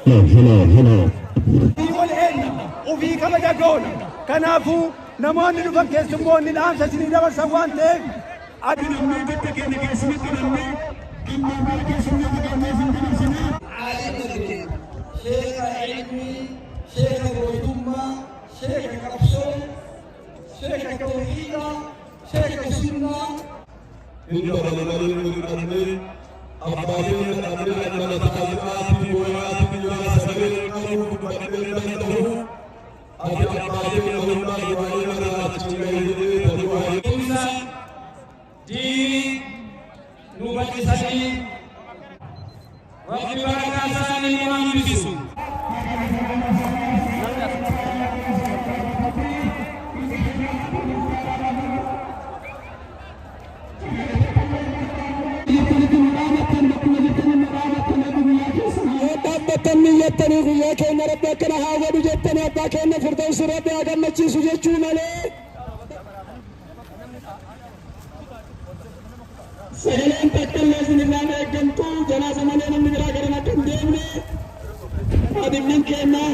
Hello, hello, hello. Ofii kabaja goona. Kanaafuu namoonni dhufan keessummoonni dhaamsa isinii dabarsan waan ta'eef ati Sheeka ilmii, sheeka gootummaa, sheeka qabsoo, sheeka tawhiidaa, sheeka sunnaa. Hunda balbalii hir'annee abbaa keenya dhabnee mana taa'aatii booyaatii yaa sagalee qabuu dubbadhee danda'u ati abbaa keenya hundaa du'aa irraa achiin gahe jedhee tadu'aa. Barumsa diinii nu bal'isanii Rabbi barakaa isaanii nu hambisu. Dhaabbattan niyyattanii guyyaa keenya Rabbi akkana haa godhu jettanii abbaa keenya Firdawsi Rabbi haa gammachiisu jechuu malee. Sagaleen takka illee isin irraan eeggamtu janaaza malee namni biraa garan akka hin deemne adimman keenya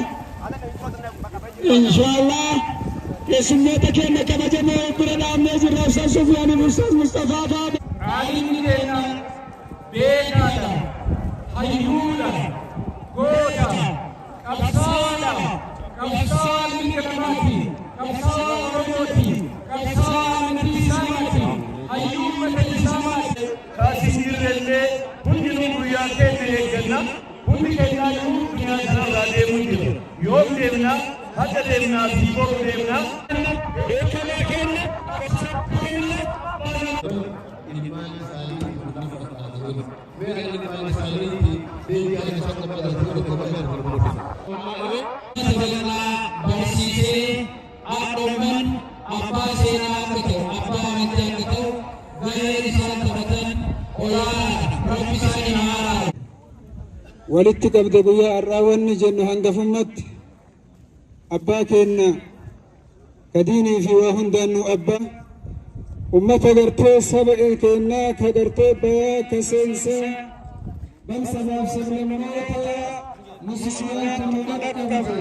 inshaallah keessummoota keenya kabajamoo bira dhaabnee jirra Ustaz Sufyaan fi Ustaz Mustafaa fa'aa. Aalimni keenya beekaadha, hayyuudha, goota, qabsaa'aadha, qabsaa'aa mirga namaati, qabsaa'aa Oromooti, qabsaa'aa amantii Islaamaati, hayyuu ummata Islaamaati. Kaasii jirrellee hundinuu guyyaa keenya eegganna. Hundi keenyaayyuu duniyaa kanarraa deemuu jira. Yoom deemna? Hadha deemnaa fi boru deemna. Beekamaa keenya, qabsaa'aa keenya. Ilmaan isaanii lafa fakkaatu. Mee ilmaan isaaniitti deebi'anii isaan qabatan tokko tokko. Sagantaa barsiisee haadhomman abbaa seenaa akka ta'u, abbaa amantii akka ta'u gaheen isaan taphatan olaanaadha. Rabbi isaanii haa araaru. Walitti qabde guyyaa har'aa wanni jennu hangafummatti abbaa keenya ka diinii fi waa hundaan nu abbaa ummata gartee saba keenyaa ka gartee bayaa ka seensaa bal sabaaf sablammoota musliimaatu nu dhaqqabe.